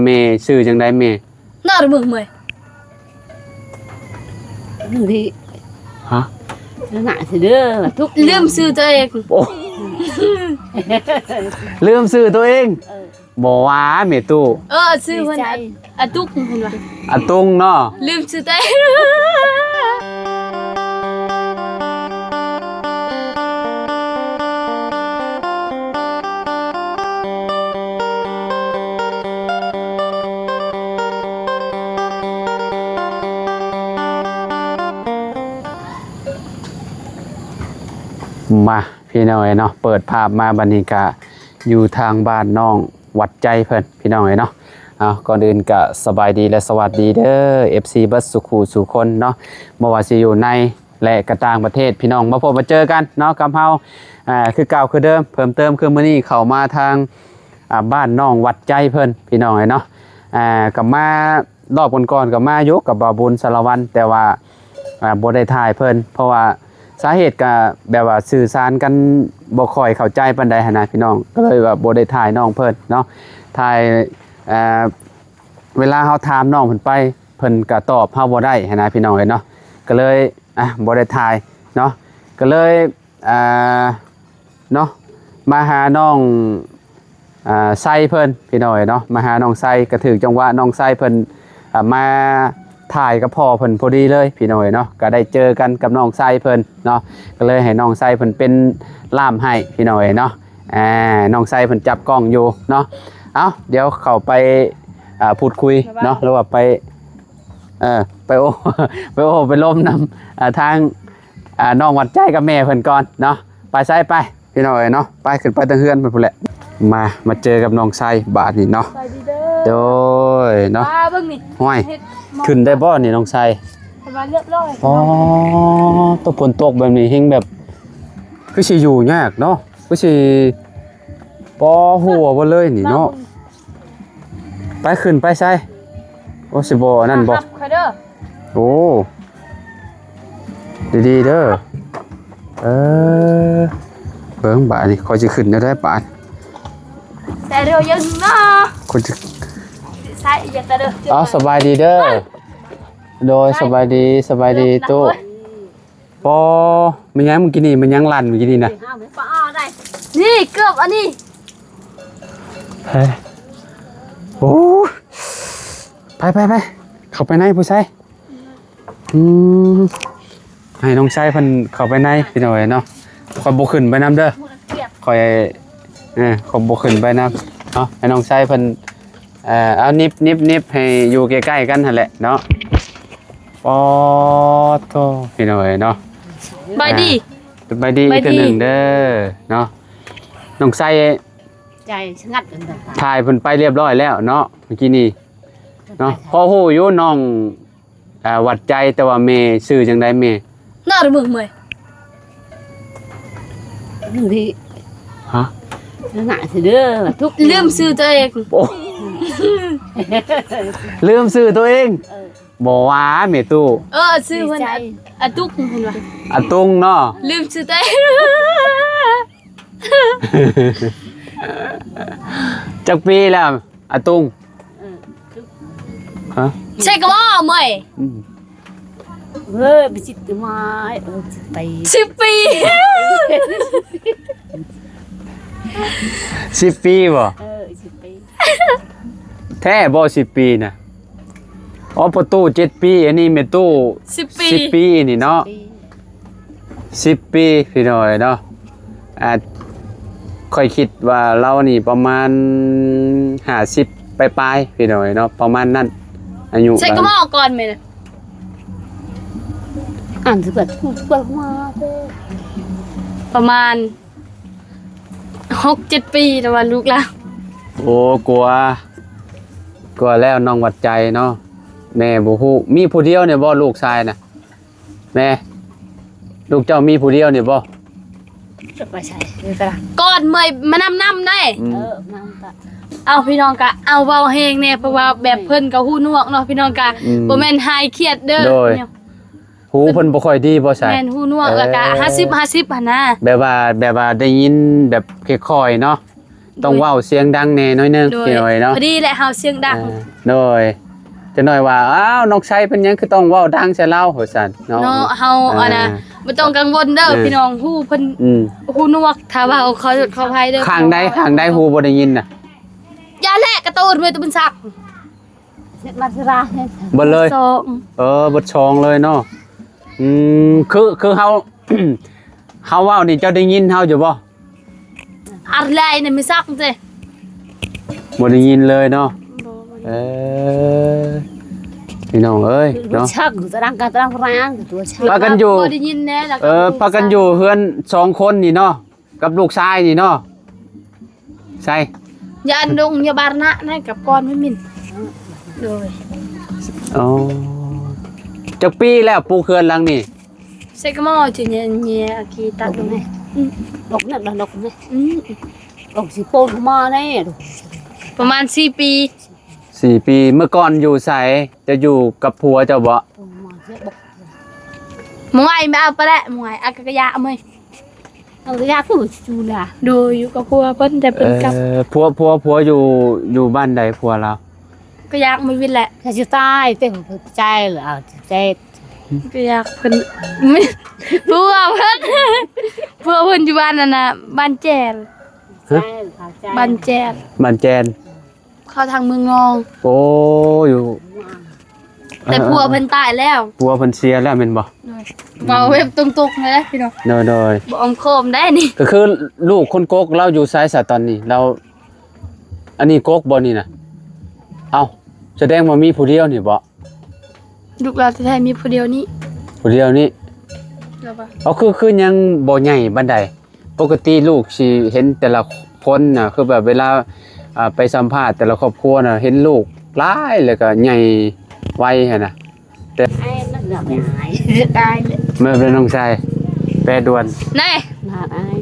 ແມ່ຊື່ຈັ່ງໃດແມ່? ນາລະເມືອງເມຍ ນີ້ ຮະ? ນະຊື່ເດີ ທຸກ ລືມຊື່ຕົວເອງ. ໂອ້ ລືມຊື່ຕົວເອງ. ເອີ ບໍ່ວ່າແມ່ຕູ້ ເອີ ຊື່ເພິ່ນ ອາຕຸກເພິ່ນວ່າ ອາຕຸງເນາະ ລືມຊື່ແຕ່ ມາ ພີ່ນ້ອງເອີຍເນາະ ເປີດພາບມາບັດນີ້ກະຢູ່ທາງບ້ານນ້ອງ ວັດໃຈເພິ່ນ ພີ່ນ້ອງເອີຍເນາະ. ເອົາ ກ່ອນອື່ນກະສະບາຍດີ ແລະ ສະຫວັດດີເດີ ເອັຟຊີ ເບິດສູ່ຄູ່ສູ່ຄົນເນາະ ບໍ່ວ່າຊິຢູ່ໃນ ແລະ ກະຕ່າງປະເທດ ພີ່ນ້ອງ ມາພົບມາເຈີກັນເນາະກັບເຮົາ ອ່າ ຄືເກົ່າຄືເດີມ. ເພີ່ມເຕີມຄືມື້ນີ້ເຂົ້າມາທາງ ອ່າ ບ້ານນ້ອງວັດໃຈເພິ່ນ ພີ່ນ້ອງເອີຍເນາະ. ອ່າ ກະມາ ລອບກ່ອນໆກໍມາຢູ່ກັບບ່າວບຸນສາລະວັນ ແຕ່ວ່າ ອ່າ ບໍ່ໄດ້ຖ່າຍເພິ່ນ ເພາະວ່າສາເຫດກໍແບບວ່າສື່ສານກັນບໍ່ຄ່ອຍເຂົ້າໃຈປານໃດຫັ້ນນະພີ່ນ້ອງ ກໍເລີຍວ່າບໍ່ໄດ້ຖ່າຍນ້ອງເພິ່ນເນາະ. ຖ່າຍ ເອີ ເວລາເຮົາຖາມນ້ອງເພິ່ນໄປ ເພິ່ນກໍຕອບເຮົາບໍ່ໄດ້ຫັ້ນນະພີ່ນ້ອງເອີຍເນາະ ກໍເລີຍ ອ່າ ບໍ່ໄດ້ຖ່າຍເນາະ ກໍເລີຍ ອ່າ ເນາະ ມາຫານ້ອງ ອ່າ ໄຊເພິ່ນ ພີ່ນ້ອງເອີຍເນາະ ມາຫານ້ອງໄຊ ກະຖືກຈັງຫວະນ້ອງໄຊເພິ່ນ ອ່າ ມາຖ່າຍກັບພໍ່ເພິ່ນພໍດີເລີຍ ພີ່ນ້ອງເອີຍເນາະ. ກະໄດ້ເຈີກັນກັບນ້ອງໄຊເພິ່ນເນາະ ກະເລີຍໃຫ້ນ້ອງໄຊເພິ່ນເປັນລ່າມໃຫ້ ພີ່ນ້ອງເອີຍເນາະ. ອ່າ ນ້ອງໄຊເພິ່ນຈັບກ້ອງຢູ່ເນາະ. ເອົ້າ ດຽວເຂົ້າໄປ ອ່າ ພູດຄຸຍເນາະ ຫຼືວ່າໄປ ເອີ ໄປໂອ້ ໄປໂອ້ໄປລົມນຳ ອ່າ ທາງ ອ່າ ນ້ອງວັດໃຈກັບແມ່ເພິ່ນກ່ອນເນາະ. ໄປ ໄຊ ໄປ ພີ່ນ້ອງເອີຍເນາະ ໄປ ຂຶ້ນໄປທາງເຮືອນເພິ່ນພຸ້ນແຫຼະ. ມາ ມາເຈີກັບນ້ອງໄຊບາດນີ້ເນາະ. ສະບາຍດີເດີ ໂດຍເນາະ ປ້າເບິ່ງນີ້ ຫ້ວຍ ເຮັດໝໍ້ ຂຶ້ນໄດ້ບໍ່ນີ້ນ້ອງໄຊ? ເພິ່ນວ່າລຽບຮ້ອຍ ອໍ ຕົກ ຝົນຕົກແບບນີ້ແຮງແບບ ຄືຊິຢູ່ຍາກເນາະ ຄືຊິ ປໍ ຮົ່ວເບິດເລີຍນີ້ເນາະ. ໄປ ຂຶ້ນໄປ ໄຊ ໂອ ຊິບໍ່ອັນນັ້ນບໍ່? ຮັບຂ້ອຍເດີ ໂອ ດີໆເດີ. ເອີ ເບິ່ງບາດນີ້ ຂ້ອຍຊິຂຶ້ນແນວໃດບາດ? ແຕ່ເດີ ຢ່າລືມນະ ຂ້ອຍຊິ ໃສ່ ຢ່າແຕ່ເດີ ເອົ້າ ສະບາຍດີເດີ. ໂດຍ ສະບາຍດີ ສະບາຍດີຕູ້. ປໍ ແມ່ນຫຍັງມື້ກີ້ນີ້ ແມ່ນຫຍັງລັ່ນມື້ກີ້ນີ້ນະ? ນີ້ເກີບອັນນີ້ ເຮີ້ຍ ໂອ້ ໄປໆໆ ເຂົ້າໄປໃນຜູ້ຊາຍ. ອືມ ໃຫ້ນ້ອງຊາຍເພິ່ນເຂົ້າໄປໃນ ພີ່ນ້ອງເອີຍເນາະ. ຂ້ອຍບໍ່ຂຶ້ນໄປນຳເດີ ຂ້ອຍ ເອີ ຂ້ອຍບໍ່ຂຶ້ນໄປນຳເນາະ ໃຫ້ນ້ອງຊາຍເພິ່ນ ເອີ ເອົາ ໜິບ ໜິບ ໜິບ ໃຫ້ຢູ່ໃກ້ໆກັນຫັ້ນແຫຼະເນາະ. ປອດໂທ້ ພີ່ນ້ອງເອີຍເນາະ ສະບາຍດີ ອ່າ ສະບາຍດີອີກເທື່ອໜຶ່ງເດີເນາະ. ນ້ອງໄຊ ໃຈສະຫງັດ ຖ່າຍເພິ່ນໄປລຽບຮ້ອຍແລ້ວເນາະ ເມື່ອກີ້ນີ້ເນາະ. ພໍຮູ້ຢູ່ນ້ອງ ອ່າ ວັດໃຈ ແຕ່ວ່າແມ່ຊື່ຈັ່ງໃດແມ່? ນາລະເມືອງເມຍ ນີ້ ຮະ? ນະຊື່ເດີ ທຸກ ລືມຊື່ຕົວເອງ. ໂອ້ ລືມຊື່ຕົວເອງ. ເອີ ບໍ່ວ່າແມ່ຕູ້ ເອີ ຊື່ເພິ່ນ ອາຕຸກເພິ່ນວ່າ ອາຕຸງເນາະ ລືມຊື່ຕົວເອງ. ຈັກປີແລ້ວ ອາຕຸງ? ເອີ ຮະ? ໃສ່ກະບອກເມຍ ອືມ ເອີ ໄປສິບປີ ເອີ ສິບປີ ສິບປີ ສິບປີບໍ່? ເອີ ສິບປີ ແທ້ບໍ່ ສິບປີນະ? ອໍ ພໍ່ຕູ້ເຈັດປີ ອັນນີ້ແມ່ຕູ້ ສິບປີ ສິບປີນີ້ເນາະ ສິບປີ ສິບປີ ພີ່ນ້ອງເນາະ. ອ່າ ຂ້ອຍຄິດວ່າລາວນີ້ປະມານຫ້າສິບປາຍໆ ພີ່ນ້ອງເນາະ ປະມານນັ້ນ ອາຍຸ. ໃສ່ກະບອກກ່ອນແມ່ນ ອ່ານຄືແບບ ປະມານຫົກເຈັດປີ ແຕ່ວ່າລູກລາວ ໂອ້ ກວ່າ ກວ່າແລ້ວ ນ້ອງວັດໃຈເນາະ. ແມ່ບໍ່ຮູ້ ມີຜູ້ດຽວນີ້ບໍ່ ລູກຊາຍນະ? ແມ່ ລູກເຈົ້າມີຜູ້ດຽວນີ້ບໍ່? ໄປໃສ ກ່ອນເມຍມານຳນຳໄດ້ ອືມ ເອີ ນຳກະ ເອົາ ພີ່ນ້ອງກະເອົາເວົ້າແຮງແດ່ ເພາະວ່າແບບເພິ່ນກະຫູໜວກເນາະ ພີ່ນ້ອງກະ ອືມ ບໍ່ແມ່ນຫາຍຄຽດເດີ ໂດຍ ຫູເພິ່ນບໍ່ຄ່ອຍດີບໍ່ຊະ? ແມ່ນ ຫູໜວກ ເອີ ແລ້ວກະຫ້າສິບຫ້າສິບຫັ້ນນະ ແບບວ່າ ແບບວ່າໄດ້ຍິນແບບຄ່ອຍໆເນາະ. ຕ້ອງເວົ້າສຽງດັງແດ່ໜ້ອຍໜຶ່ງ ໂດຍ ພີ່ນ້ອງເອີຍເນາະ ພໍດີແຫຼະເຮົາສຽງດັງ ເອີ ໂດຍ ຈັກໜ້ອຍວ່າ ອ້າວ ນ້ອງໄຊເປັນຫຍັງຄືຕ້ອງເວົ້າດັງໃສ່ລາວ ວ່າຊັ້ນເນາະ ເນາະ ເຮົາ ເອີ ອັນນ່າ ບໍ່ຕ້ອງກັງວົນເດີ ເອີ ພີ່ນ້ອງ ຫູເພິ່ນ ອືມ ຫູໜວກ ຖ້າວ່າເຮົາ ຂໍໂທດຂໍອະໄພເດີ ຂ້າງໃດ ຂ້າງໃດຫູບໍ່ໄດ້ຍິນນະ ຢ່າແຫຼະ ກະໂຕດເວີຍ ຕະບຸນສັກ ເຮັດມາສະລາເຮັດ ເບິດເລີຍ ສອງ ເອີ ເບິດສອງເລີຍເນາະ ອືມ ຄື ຄືເຮົາ ເຮົາເວົ້ານີ້ເຈົ້າໄດ້ຍິນເຮົາຢູ່ບໍ່? ອາໄລນະ ມີສັກເດ ບໍ່ໄດ້ຍິນເລີຍເນາະ ບໍ່ ບໍ່ໄດ້ ເອີ ພີ່ນ້ອງເອີຍເນາະ ສັກຕະລັງກະຕະລັງຣາງຕົວສັກ ພາກັນຢູ່ ບໍ່ໄດ້ຍິນແດ່ ເອີ ພາກັນຢູ່ເຮືອນສອງຄົນນີ້ເນາະ ກັບລູກຊາຍນີ້ເນາະ ໃສ ຢາອັນດົງ ຢາບາລະນະ ໃນກັບກ່ອນແມ່ນມິນ ໂດຍ ອໍ ຈັກປີແລ້ວປູກເຮືອນຫຼັງນີ້? ເຊກະມໍ ຈະເຍ ເຍ ອາກີຕະ ດົງ ອືມ ດົງນັ້ນ ດົງນີ້ ອືມ ດົງຊິໂປນມາແນ່ ປະມານສີ່ປີ ສີ່ປີ ເມື່ອກ່ອນຢູ່ໃສ? ເຈົ້າຢູ່ກັບຜົວເຈົ້າບໍ່? ມວຍ ໄປເອົາໄປແຫຼະ ມວຍ ອາກະກະຍາເອົາເມຍ ເອົາກະຍາຄືຢູ່ລະ ໂດຍ ຢູ່ກັບຜົວເພິ່ນ ແຕ່ເພິ່ນກັບ ເອີ ຜົວ ຜົວ ຜົວຢູ່ ຢູ່ບ້ານໃດຜົວລາວ? ກະຢາກມາວິນແຫຼະ ກະຊິຕາຍ ເຕັມໃຈລະເອົາເຈັດ ກະຢາກເພິ່ນ ຜົວເພິ່ນ ຜົວເພິ່ນຢູ່ບ້ານນັ້ນນະ ບ້ານແຈນ ຮະ? ບ້ານແຈນ ບ້ານແຈນ ເຂົ້າທາງເມືອງນອງ ໂອ້ ຢູ່ ແຕ່ຜົວເພິ່ນຕາຍແລ້ວ ຜົວເພິ່ນເສຍແລ້ວແມ່ນບໍ່? ໂດຍ ເວົ້າແບບຕົງໆເລີຍພີ່ນ້ອງ ໂດຍໆ ບໍ່ອ້ອມຄ້ອມໄດ໋ນີ້ ກໍຄືລູກຄົນກົກລາວຢູ່ໃສຊະຕອນນີ້? ລາວ ອັນນີ້ກົກບໍ່ນີ້ນະ? ເອົ້າ ສະແດງວ່າມີຜູ້ດຽວນີ້ບໍ່? ລູກລາວແທ້ໆມີຜູ້ດຽວນີ້ ຜູ້ດຽວນີ້ ເອົາ ຄື ຄືຍັງບໍ່ໃຫຍ່ປານໃດ? ປົກກະຕິລູກຊິເຫັນແຕ່ລະຄົນນະ ຄືແບບເວລາ ອ່າ ໄປສຳພາດແຕ່ລະຄອບຄົວນະ ເຫັນລູກຫຼາຍ ແລ້ວກໍໃຫຍ່ໄວຫັ້ນນະ ແຕ່ ອາຍມັນກໍອາຍ ອາຍ ແມ່ນນ້ອງຊາຍ ແປດ່ວນ ແນ່ ອາຍ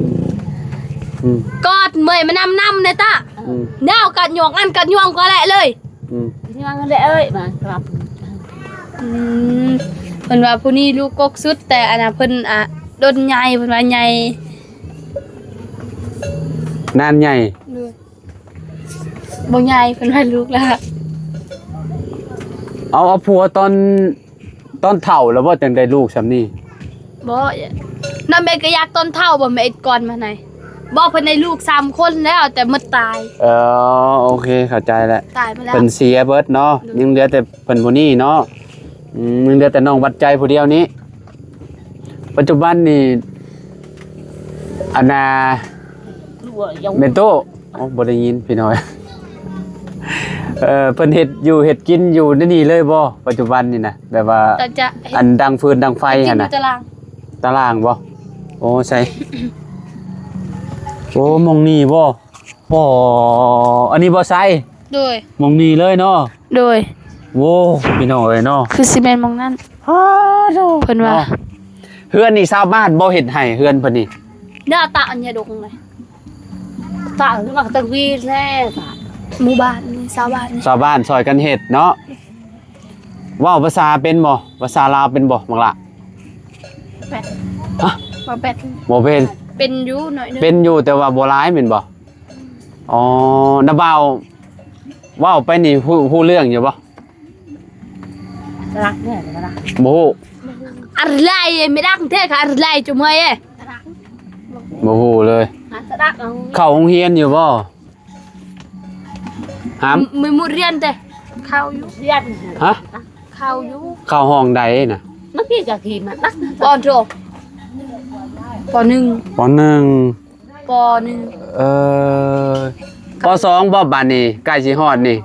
ອືມ ກອດເມຍມານຳນຳແນ່ຕະ ອືມ ແນວກັດຍອງ ອັນກັດຍອງກໍແຫຼະເລີຍ ອືມ ຍອງແຫຼະເອີຍ ມາຄັບ ອືມ ເພິ່ນວ່າຜູ້ນີ້ລູກກົກສຸດ ແຕ່ອັນນ່າເພິ່ນ ອ່າ ດົນໃຫຍ່ ເພິ່ນວ່າໃຫຍ່ ນານໃຫຍ່ ໂດຍ ບໍ່ໃຫຍ່ ເພິ່ນວ່າລູກລະ ເອົາ ເອົາຜົວຕອນ ຕອນເຖົ້າແລ້ວບໍ່ ຈັ່ງໄດ້ລູກຊ່ຳນີ້? ບໍ່ ນຳເອກກະຢາກຕອນເຖົ້າບໍ່ ແມ່ເອັດກ່ອນມາໃນ ບໍ່ ເພິ່ນໄດ້ລູກສາມຄົນແລ້ວ ແຕ່ໝົດຕາຍ ເອີ ໂອເຄ ເຂົ້າໃຈແລ້ວ ຕາຍມາແລ້ວ ເພິ່ນເສຍເບິດເນາະ ໂດຍ ຍັງເຫຼືອແຕ່ເພິ່ນຜູ້ນີ້ເນາະ ອືມ ຍັງເຫຼືອແຕ່ນ້ອງຫວັດໃຈຜູ້ດຽວນີ້ ປັດຈຸບັນນີ້ ອັນນ່າ ແມ່ຕູ້ ໂອ້ ບໍ່ໄດ້ຍິນພີ່ນ້ອງ ເອີ ເພິ່ນເຮັດຢູ່ເຮັດກິນຢູ່ໃນນີ້ເລີຍບໍ່ ປັດຈຸບັນນີ້ນະ ແບບວ່າ ກໍຈະເຮັດ ອັນດັງຟືນດັງໄຟຫັ້ນນະ ຕາລາງ ຕາລາງບໍ່? ໂອ້ ໃສ ໂອ້ ໝ່ອງນີ້ບໍ່? ອໍ ອັນນີ້ບໍ່ໃສ ໂດຍ ໝ່ອງນີ້ເລີຍເນາະ ໂດຍ ໂອ້ ພີ່ນ້ອງເອີຍເນາະ ຄືຊິແມ່ນໝ່ອງນັ້ນ ອ້າໂທ້ ເພິ່ນວ່າ ເນາະ ເຮືອນນີ້ຊາວບ້ານບໍ່ເຮັດໃຫ້ ເຮືອນເພິ່ນນີ້ ເນາະ ຕາອັນຍາດົງເລີຍ ຕາມາແຕ່ວີແລ້ວ ໝູ່ບ້ານນີ້ ຊາວບ້ານນີ້ ຊາວບ້ານຊ່ອຍກັນເຮັດເນາະ ເວົ້າພາສາເປັນບໍ່? ພາສາລາວເປັນບໍ່ ບັກຫຼ້າ? ແປດ ຮະ? ບໍ່ແປດ ບໍ່ເປັນ ເປັນຢູ່ໜ້ອຍໜຶ່ງ ເປັນຢູ່ ແຕ່ວ່າບໍ່ຫຼາຍແມ່ນບໍ່? ອໍ ນ້າບ່າວ ເວົ້າໄປນີ້ ຮູ້ ຮູ້ເລື່ອງຢູ່ບໍ່? ລັກແນ່ບໍ່? ບໍ່ຮູ້ ອາໄລ ໄມ່ດັກແທ້ ອາໄລ ຈຸມເອີຍ ບໍ່ຮູ້ເລີຍ ເຂົ້າໂຮງຮຽນຢູ່ບໍ່? ຫາ ມື້ມື້ຮຽນເດ້ ເຂົ້າຢູ່ ຮຽນ ຮະ? ເຂົ້າຢູ່ ເຂົ້າຫ້ອງໃດນະ? ເມື່ອກີ້ກໍຂີ່ມາ ປ.ໂທ ປ.ໜຶ່ງ ປ.ໜຶ່ງ ປ.ໜຶ່ງ ເອີ ປ.ສອງບໍ່ ບາດນີ້ໃກ້ຊິຮອດນີ້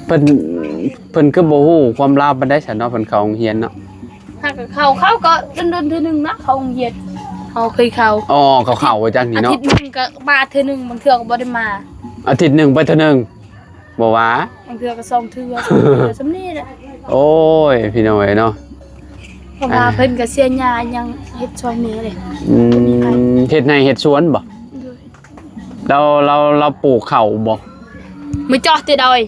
ເພິ່ນ ເພິ່ນຄືບໍ່ຮູ້ຄວາມລາວປານໃດຊັ້ນເນາະ ເພິ່ນເຂົ້າໂຮງຮຽນເນາະ ຫາກະເຂົ້າ ເຂົ້າກໍດົນໆເທື່ອໜຶ່ງນະ ເຂົ້າໂຮງຮຽນ ເຮົາເຄີຍເຂົ້າ ອໍ ເຂົາເຂົ້າວ່າຈັ່ງນີ້ເນາະ ອາທິດໜຶ່ງກໍມາເທື່ອໜຶ່ງ ບາງເທື່ອກໍບໍ່ໄດ້ມາ ອາທິດໜຶ່ງໄປເທື່ອໜຶ່ງ ບໍ່ວ່າ ບາງເທື່ອກໍສອງເທື່ອ ສາມເທື່ອ ສ່ຳນີ້ແຫຼະ ໂອ້ຍ ພີ່ນ້ອງເອີຍເນາະ ເພາະວ່າ ອ່າ ເພິ່ນກໍເສຍຫຍ້າຫຍັງເຮັດຊ່ອຍແມ່ເດ້ ອືມ ເຮັດໄຮ່ເຮັດສວນບໍ່? ໂດຍ ລາວ ລາວ ລາວປູກເຂົ້າບໍ່? ມື້ເຈາະຕິດອຍ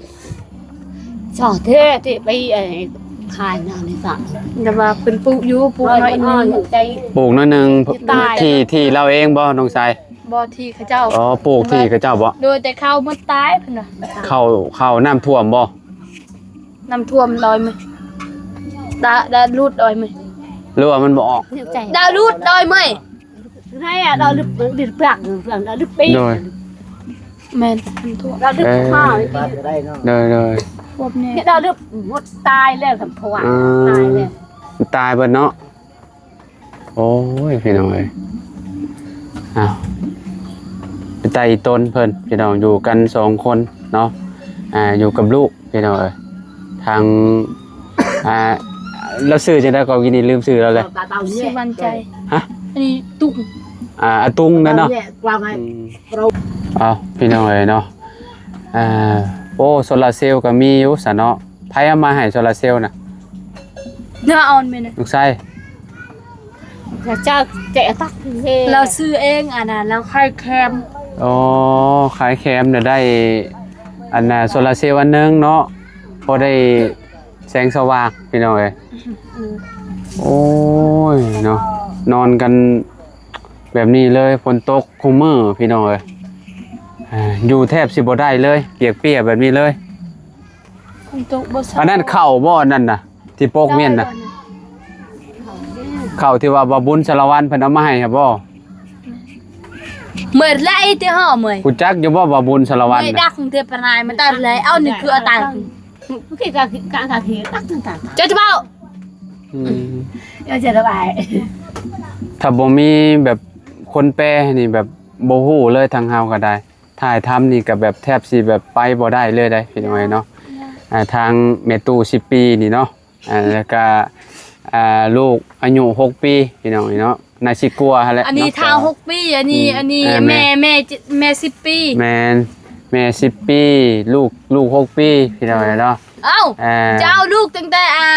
ເຈາະເທ ທີ່ໄປ ເອີ ຂາຍນະນີ້ສະ ແຕ່ວ່າເພິ່ນປູກຢູ່ ປູກໜ້ອຍໜຶ່ງ ປູກໜ້ອຍໜຶ່ງ ທີ່ ທີ່ລາວເອງບໍ່ ນ້ອງຊາຍ? ບໍ່ ທີ່ເຂົາເຈົ້າ. ອໍ ປູກທີ່ເຂົາເຈົ້າບໍ່? ໂດຍ ແຕ່ເຂົ້າໝົດຕາຍເພິ່ນວ່າ. ເຂົ້າ ເຂົ້ານ້ຳຖ້ວມບໍ່? ນ້ຳຖ້ວມດອຍເມຍ ດາ ດາຫຼຸດດອຍເມຍ ຫຼືວ່າມັນບໍ່ອອກ? ດາຫຼຸດດອຍເມຍ. ໃຫ້ອະ ດາລຶບ ດຶບເປືອກ ເປືອກ ດາລຶບປີ ໂດຍ ແມ່ນ ນ້ຳຖ້ວມ ດາລຶບ ເອີ ມາ ໂດຍ ໂດຍ ພວກນີ້ ດາລຶບ ໝົດຕາຍແລ້ວ ສຳພວະ ອືມ ຕາຍແລ້ວ ຕາຍເບິດເນາະ. ໂອ້ຍ ພີ່ນ້ອງເອີຍ ອ້າວ ໄປໄຕ່ອີ່ຕົນເພິ່ນ ພີ່ນ້ອງ ຢູ່ກັນສອງຄົນເນາະ ອ່າ ຢູ່ກັບລູກ ພີ່ນ້ອງເອີຍ ທາງ ອ່າ ລາວຊື່ຈັ່ງໃດກໍ ກິນນີ້ລືມຊື່ລາວແລ້ວ. ຊື່ວັນໃຈ. ຮະ? ອັນນີ້ຕຸງ. ອ່າ ອາຕຸງນັ້ນເນາະ. ອືມ ເອົາ ພີ່ນ້ອງເອີຍເນາະ ອ່າ ໂອ້ ໂຊລາເຊວກໍມີຢູ່ຊະເນາະ. ໃຜເອົາມາໃຫ້ໂຊລາເຊວນະ? ເນື້ອອ່ອນແມ່ນນະ ລູກຊາຍ. ລາວຊື້ເອງ ອັນນັ້ນ ລາວຂາຍແຄມ. ອໍ ຂາຍແຄມນະ ໄດ້ອັນນ່າ ໂຊລາເຊວອັນໜຶ່ງເນາະ ພໍໄດ້ແສງສະຫວ່າງ ພີ່ນ້ອງເອີຍ. ໂອ້ຍເນາະ ນອນກັນແບບນີ້ເລີຍ ຝົນຕົກຄູ່ມື້ ພີ່ນ້ອງເອີຍ. ອ່າ ຢູ່ແທບຊິບໍ່ໄດ້ເລີຍ ປຽກເປຍແບບນີ້ເລີຍ. ຝົນຕົກບໍ່ເຊົາ. ອັນນັ້ນເຂົ້າບໍ່ ອັນນັ້ນນະ ທີ່ໂປກມ້ຽນນະ? ເຂົ້າທີ່ວ່າບ່າວບຸນສາລະວັນເພິ່ນເອົາມາໃຫ້ຫັ້ນບໍ່? ເມື່ອໄລທີ່ຫໍ່ເມື່ອຍ ຮູ້ຈັກຢູ່ບໍ່ ບ່າວບຸນສາລະວັນນະ? ດັກເທປະນາຍ ມັນຕັດແລ້ວ ເອົານີ້ຄືເອົາຕາຍ. ເຈົ້າຈະເວົ້າ ອືມ ເຈົ້າຈະລະບາຍ. ຖ້າບໍ່ມີແບບຄົນແປນີ້ ແບບບໍ່ຮູ້ເລີຍ ທາງເຮົາກໍໄດ້ ຖ່າຍທຳນີ້ກໍແບບແທບຊິແບບໄປບໍ່ໄດ້ເລີຍເດ້ ພີ່ນ້ອງເອີຍເນາະ. ອ່າ ທາງແມ່ຕູ້ສິບປີນີ້ເນາະ ອ່າ ແລ້ວກະ ອ່າ ລູກອາຍຸຫົກປີ ພີ່ນ້ອງເອີຍເນາະ ໜ້າຊິກວ່າຫັ້ນແຫຼະ. ອັນນີ້ທ້າວຫົກປີ ອັນນີ້ ອືມ ອັນນີ້ ອ່າ ແມ່ ແມ່ ແມ່ ແມ່ສິບປີ. ແມ່ນ ແມ່ສິບປີ ລູກ ລູກຫົກປີ ພີ່ນ້ອງເອີຍເນາະ. ເອົ້າ ອ່າ ຈະເອົາລູກຕັ້ງແຕ່ ອ່າ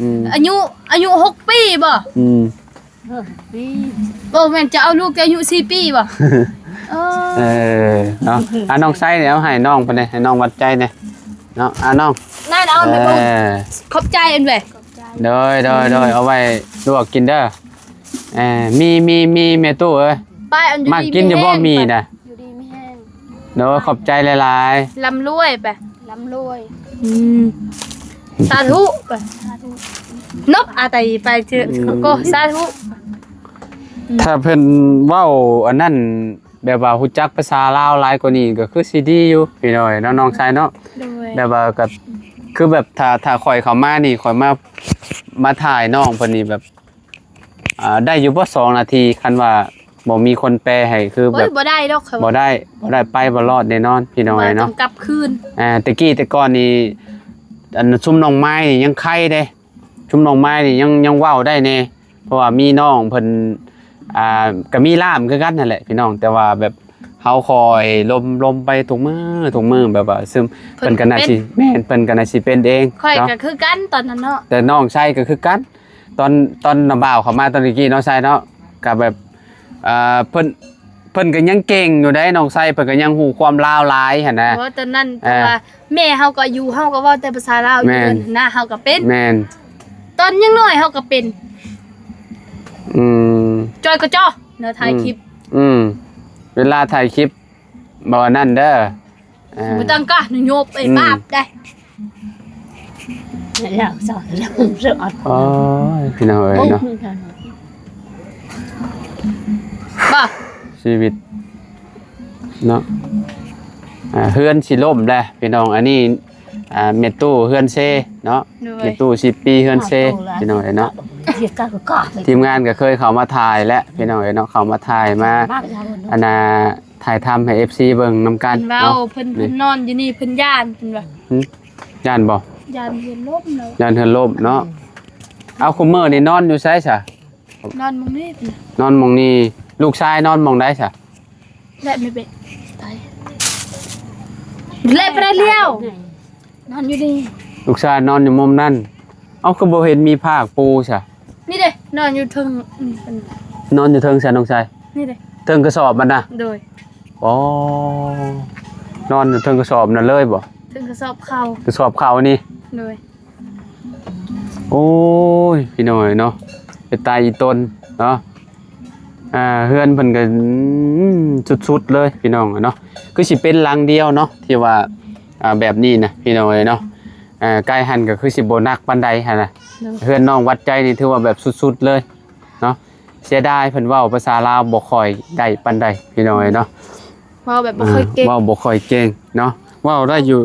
ອືມ ອາຍຸ ອາຍຸຫົກປີບໍ່? ອືມ ບໍ່ແມ່ນ ຈະເອົາລູກແຕ່ອາຍຸສີ່ປີບໍ່? ເອີ ເອີ ເນາະ. ອ່າ ນ້ອງໄຊນີ້ ເອົາໃຫ້ນ້ອງເພິ່ນແດ່ ໃຫ້ນ້ອງວັດໃຈແດ່ເນາະ. ອ່າ ນ້ອງ ນັ້ນເອົາ ເອີ ຂອບໃຈອັນເວີຍ. ໂດຍ ໂດຍ ໂດຍ ອືມ ເອົາໄວ້ລວກກິນເດີ. ເອີ ມີ ມີ ມີ ແມ່ຕູ້ເອີຍ ໄປອັນຢູ່ ມັກກິນຢູ່ບໍ່ ດີມີແຮງ ມີນະ? ຢູ່ດີມີແຮງ ໂດຍ ຂອບໃຈຫຼາຍໆ. ລ່ຳລວຍໄປ ລ່ຳລວຍ. ອືມ ສາທຸໄປ ສາທຸ. ນົບອາໄຕໄປເຈີ ອືມ ກໍສາທຸ. ອືມ ຖ້າເພິ່ນເວົ້າອັນນັ້ນ ແບບວ່າຮູ້ຈັກພາສາລາວຫຼາຍກວ່ານີ້ ກໍຄືຊິດີຢູ່ ພີ່ນ້ອງເນາະ ນ້ອງຊາຍເນາະ. ໂດຍ ແບບວ່າກໍຄືແບບ ຖ້າ ຖ້າຂ້ອຍເຂົ້າມານີ້ ຂ້ອຍມາ ມາຖ່າຍນ້ອງເພິ່ນນີ້ແບບ ອ່າ ໄດ້ຢູ່ບໍ່ສອງນາທີ ຄັນວ່າບໍ່ມີຄົນແປໃຫ້ ຄືແບບ ໂອ້ຍ ບໍ່ໄດ້ດອກ ບໍ່ໄດ້ ບໍ່ໄດ້ ໄປບໍ່ລອດແນ່ນອນ ພີ່ນ້ອງເນາະ ຕ້ອງກັບຄືນ. ອ່າ ແຕ່ກີ້ແຕ່ກ່ອນນີ້ ອັນຊຸມນ້ອງໄມ້ນີ້ຍັງໄຄເດ້ ຊຸມນ້ອງໄມ້ນີ້ຍັງ ຍັງເວົ້າໄດ້ແດ່ ເພາະວ່າມີນ້ອງເພິ່ນ ອ່າ ກໍມີລ່າມຄືກັນຫັ້ນແຫຼະ ພີ່ນ້ອງ ແຕ່ວ່າແບບ ເຮົາຄອຍລົມ ລົມໄປທຸກມື້ ທຸກມື້ ແບບວ່າຊຶມ ເພິ່ນກໍໜ້າຊິ ເພິ່ນກໍເປັນ ແມ່ນ ເພິ່ນກໍໜ້າຊິເປັນເອງ. ຂ້ອຍກໍຄືກັນຕອນນັ້ນເນາະ ແຕ່ນ້ອງໄຊກໍຄືກັນ ຕອນ ຕອນນ້າບ່າວເຂົ້າມາຕອນຕະກີ້ເນາະ ໄຊເນາະ ກໍແບບ ເອີ ເພິ່ນ ເພິ່ນກໍຍັງເກັ່ງຢູ່ເດ້ ນ້ອງໄຊ ເພິ່ນກໍຍັງຮູ້ຄວາມລາວຫຼາຍຫັ້ນນະ. ໂອ້ ຕອນນັ້ນ ເອີ ເພາະວ່າແມ່ເຮົາກໍຢູ່ ເຮົາກໍເວົ້າແຕ່ພາສາລາວຢູ່ຫັ້ນນະ ເຮົາກໍເປັນ ແມ່ນ ຕອນຍັງນ້ອຍເຮົາກໍເປັນ. ອືມ ຈອຍກໍຈໍເນາະ ຖ່າຍຄລິບ ອືມ ເວລາຖ່າຍຄລິບ ບໍ່ອັນນັ້ນເດີ ເອີ ບໍ່ຕ້ອງກະໂຍບໄອ້ບາບໄດ໋. ແລ້ວສອນແລ້ວສອນ ໂອ້ຍ ພີ່ນ້ອງເອີຍເນາະ ບໍ່ ຊີວິດເນາະ. ອ່າ ເຮືອນຊິລົ້ມແຫຼະ ພີ່ນ້ອງ ອັນນີ້ ອ່າ ແມ່ຕູ້ເຮືອນເຊເນາະ ໂດຍ ແມ່ຕູ້ສິບປີເຮືອນເຊ ພີ່ນ້ອງເອີຍເນາະ. ທີມງານກໍເຄີຍເຂົ້າມາຖ່າຍແລ້ວ ພີ່ນ້ອງເອີຍເນາະ ເຂົ້າມາຖ່າຍມາ ອັນນ່າ ຖ່າຍທຳໃຫ້ເອັຟຊີເບິ່ງນຳກັນເນາະ. ເພິ່ນເວົ້າ ເພິ່ນ ເພິ່ນນອນຢູ່ນີ້ ເພິ່ນຢ້ານ ເພິ່ນວ່າ. ຫຶ? ຢ້ານບໍ່? ຢ້ານເຮືອນລົ້ມແລ້ວ ຢ້ານເຮືອນລົ້ມເນາະ. ເອົາ ຄຸມມື້ນີ້ນອນຢູ່ໃສຊະ? ນອນໝ່ອງນີ້ ນອນໝ່ອງນີ້. ລູກຊາຍນອນໝ່ອງໃດຊະ? ແລະ ແມ່ເປະ ໄປ ແລະ ໄປແລ້ວ ນອນຢູ່ນີ້. ລູກຊາຍນອນຢູ່ມຸມນັ້ນ. ເອົ້າ ຄືບໍ່ເຫັນມີຜ້າປູຊະ? ນີ້ເດ້ ນອນຢູ່ເທິງ ນີ້ເພິ່ນ ນອນຢູ່ເທິງຊະ ນ້ອງຊາຍ? ນີ້ເດ້ ເທິງກະສອບມັນນະ? ໂດຍ. ອໍ ນອນຢູ່ເທິງກະສອບນັ້ນເລີຍບໍ່? ເທິງກະສອບເຂົ້າ ກະສອບເຂົ້ານີ້? ໂດຍ. ໂ ໂອ້ຍ ພີ່ນ້ອງເອີຍເນາະ ເປັນຕາອີຕົນເນາະ. ອ່າ ເຮືອນເພິ່ນກໍ ອືມ ສຸດໆເລີຍພີ່ນ້ອງເນາະ. ຄືຊິເປັນຫຼັງດຽວເນາະ ທີ່ວ່າ ອ່າ ແບບນີ້ນະ ພີ່ນ້ອງເອີຍເນາະ. ອ່າ ໄກຫັ້ນກໍຄືຊິບໍ່ໜັກປານໃດຫັ້ນນະ. ໂດຍ ເຮືອນນ້ອງຫວັດໃຈນີ້ຖືວ່າແບບສຸດໆເລີຍເນາະ. ເສຍດາຍເພິ່ນເວົ້າພາສາລາວບໍ່ຄ່ອຍໄດ້ປານໃດ ພີ່ນ້ອງເອີຍເນາະ. ເວົ້າແບບບໍ່ຄ່ອຍເກັ່ງ ອ່າ ເວົ້າບໍ່ຄ່ອຍເກັ່ງເນາະ. ເວົ້າໄດ້ຢູ່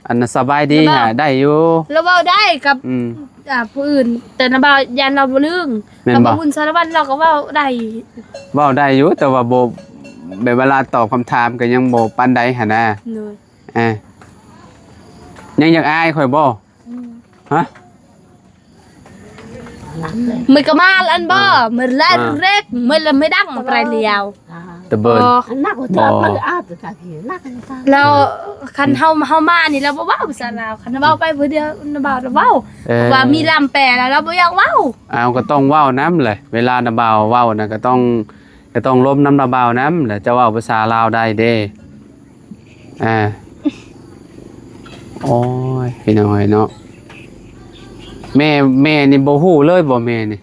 ອັນ ສະບາຍດີ ລາວເວົ້າ ຫາໄດ້ຢູ່ ລາວເວົ້າໄດ້ກັບ ອືມ ອ່າ ຜູ້ອື່ນ ແຕ່ນະບ່າວຢ້ານລາວບໍ່ລຶ້ງ. ແມ່ນບໍ່? ກັບບ່າວບຸນສາລະວັນ ລາວກໍເວົ້າໄດ້ ເວົ້າໄດ້ຢູ່ ແຕ່ວ່າບໍ່ ແບບເວລາຕອບຄຳຖາມກໍຍັງບໍ່ປານໃດຫັ້ນນະ. ໂດຍ ເອີ ຍັງຢາກອາຍຂ້ອຍບໍ່? ອືມ ຮະ? ມັນກໍມາອັນບໍ່ ອ່າ ມັນແລກ ອ່າ ເລັກ ມັນລະໄມ່ດັງໄປແລ້ວ ຕະເບີນ ອັນນັ້ນກໍຈອດ ບໍ່ ມັນອາດຈະກັນ ແລ້ວຄັນເຮົາ ເຮົາມານີ້ ລາວບໍ່ເວົ້າພາສາລາວ ຄັນເວົ້າໄປຜູ້ດຽວນະບ່າວລາວເວົ້າ ເອີ ວ່າມີລຳແປ ແລ້ວລາວບໍ່ຢາກເວົ້າ. ອ້າວ ກໍຕ້ອງເວົ້ານຳແຫຼະ ເວລານະບ່າວເວົ້ານະ ກໍຕ້ອງ ກໍຕ້ອງລົມນຳນະບ່າວນຳແຫຼະ ຈະເວົ້າພາສາລາວໄດ້ເດ້. ອ່າ ໂອ້ຍ ພີ່ນ້ອງເອີຍເນາະ ແມ່ ແມ່ນີ້ບໍ່ຮູ້ເລີຍບໍ່ ແມ່ນີ້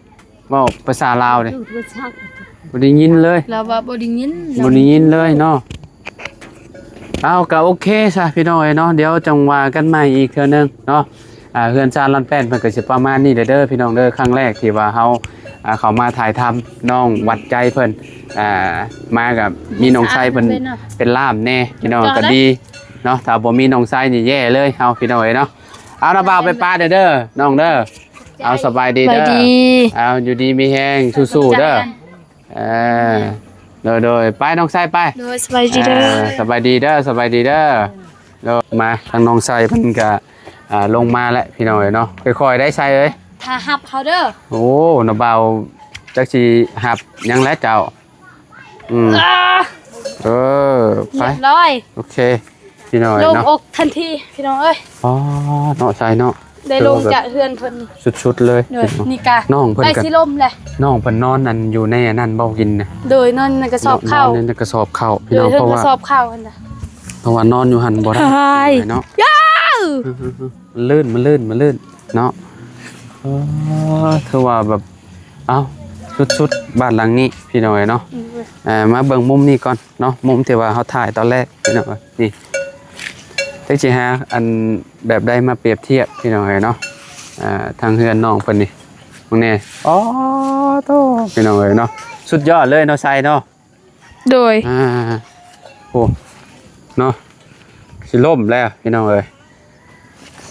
ເວົ້າພາສາລາວນີ້ ບໍ່ໄດ້ຍິນເລີຍ ລາວວ່າບໍ່ໄດ້ຍິນ ບໍ່ໄດ້ຍິນເລີຍເນາະ. ເອົາ ກໍໂອເຄຊະ ພີ່ນ້ອງເອີຍເນາະ ດຽວຈັ່ງວ່າກັນໃໝ່ອີກເທື່ອໜຶ່ງເນາະ. ອ່າ ເຮືອນຊານລອນແປ້ນເພິ່ນກໍຊິປະມານນີ້ແຫຼະເດີ ພີ່ນ້ອງເດີ. ຄັ້ງແລກທີ່ວ່າເຮົາ ອ່າ ເຂົ້າມາຖ່າຍທຳນ້ອງຫວັດໃຈເພິ່ນ ອ່າ ມາກັບມີນ້ອງໄຊເພິ່ນເປັນລ່າມແດ່ ພີ່ນ້ອງ ກໍດີເນາະ. ຖ້າບໍ່ມີນ້ອງໄຊນີ້ແຍ່ເລີຍເຮົາ ພີ່ນ້ອງເອີຍເນາະ. ເອົາ ນະບ່າວໄປປະເດີ ເດີ ນ້ອງເດີ. ເອົາ ສະບາຍດີເດີ ສະບາຍດີ ເອົາ ຢູ່ດີມີແຮງ ສູ້ໆເດີ. ເອີ ໂດຍໆ ໄປນ້ອງໄຊໄປ ໂດຍ ສະບາຍດີເດີ ເອີ ສະບາຍດີເດີ ສະບາຍດີເດີ. ໂດຍ ມາທາງນ້ອງໄຊເພິ່ນກະ ອ່າ ລົງມາແລ້ວ ພີ່ນ້ອງເອີຍເນາະ. ຄ່ອຍໆ ໄດ້ໄຊເອີຍ ຖ້າຮັບເຮົາເດີ. ໂອ້ ນ້າບ່າວຈັກຊິຮັບຫຍັງແຫຼະເຈົ້າ. ອືມ ເອີ ໄປ ຮຽບຮ້ອຍ ໂອເຄ ພີ່ນ້ອງເອີຍເນາະ ໂລ່ງອົກທັນທີ ພີ່ນ້ອງເອີຍ. ອໍ ເນາະ ໄຊເນາະ ໄດ້ລົງຈາກເຮືອນເພິ່ນສຸດໆເລີຍ. ໂດຍ ພີ່ນ້ອງ ນີ້ກະນ້ອງເພິ່ນ ໃກ້ ກະ ຊິລົມແຫຼະ ນ້ອງເພິ່ນນອນອັນຢູ່ໃນອັນນັ້ນບໍ່ ກິນນະ. ໂດຍ ນອນໃນກະສອບເຂົ້າ ນອນໃນກະສອບເຂົ້າ ພີ່ນ້ອງ ໂດຍ ເພາະວ່າ ກະສອບເຂົ້າຫັ້ນນະ ເພາະວ່ານອນຢູ່ຫັ້ນບໍ່ໄດ້ເນາະ. ມັນລື່ນ ມັນລື່ນ ມັນລື່ນເນາະ. ເອີ ຖືວ່າແບບ ເອົ້າ ສຸດໆ ບ້ານຫຼັງນີ້ ພີ່ນ້ອງເອີຍເນາະ. ອືມ ເອີ ມາເບິ່ງມຸມນີ້ກ່ອນເນາະ ມຸມທີ່ວ່າເຮົາຖ່າຍຕອນແລກ ພີ່ນ້ອງເອີຍ. ນີ້ ຈັກຊິຫາອັນແບບໃດມາປຽບທຽບ ພີ່ນ້ອງເອີຍເນາະ. ອ່າ ທາງເຮືອນນ້ອງເພິ່ນນີ້ ເບິ່ງແດ່. ອໍ ໂທ້ ພີ່ນ້ອງເອີຍເນາະ ສຸດຍອດເລີຍເນາະ ໄຊເນາະ. ໂດຍ ອ່າ ໂອ້ ເນາະ ຊິລົ້ມແລ້ວ ພີ່ນ້ອງເອີຍ.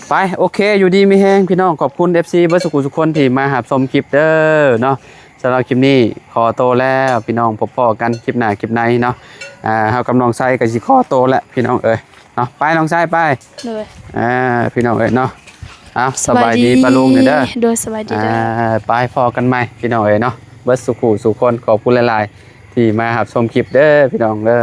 ໄປ ໂອເຄ ຢູ່ດີມີແຮງ ພີ່ນ້ອງ. ຂອບຄຸນ ເອັບຊີ ເບິດສຸຂູສຸຄົນທີ່ມາຮັບຊົມຄລິບເດີເນາະ. ສຳລັບຄລິບນີ້ຂໍໂຕແລ້ວ ພີ່ນ້ອງ ພົບພໍ້ກັນຄລິບໜ້າຄລິບໃນເນາະ. ອ່າ ເຮົາກັບນ້ອງໄຊກໍຊິຂໍໂຕແລ້ວ ພີ່ນ້ອງເອີຍເນາະ. ໄປ ນ້ອງໄຊໄປ. ໂດຍ ອ່າ ພີ່ນ້ອງເອີຍເນາະ. ເອົາ ສະບາຍດີ ສະບາຍດີ ປ້າລຸງເດີ. ໂດຍ ສະບາຍດີເດີ. ອ່າ ໄປ ພໍ້ກັນໃໝ່ ພີ່ນ້ອງເອີຍເນາະ. ເບິດສຸຂູສຸຄົນ ຂອບຄຸນຫຼາຍໆ ທີ່ມາຮັບຊົມຄລິບເດີ ພີ່ນ້ອງເດີ.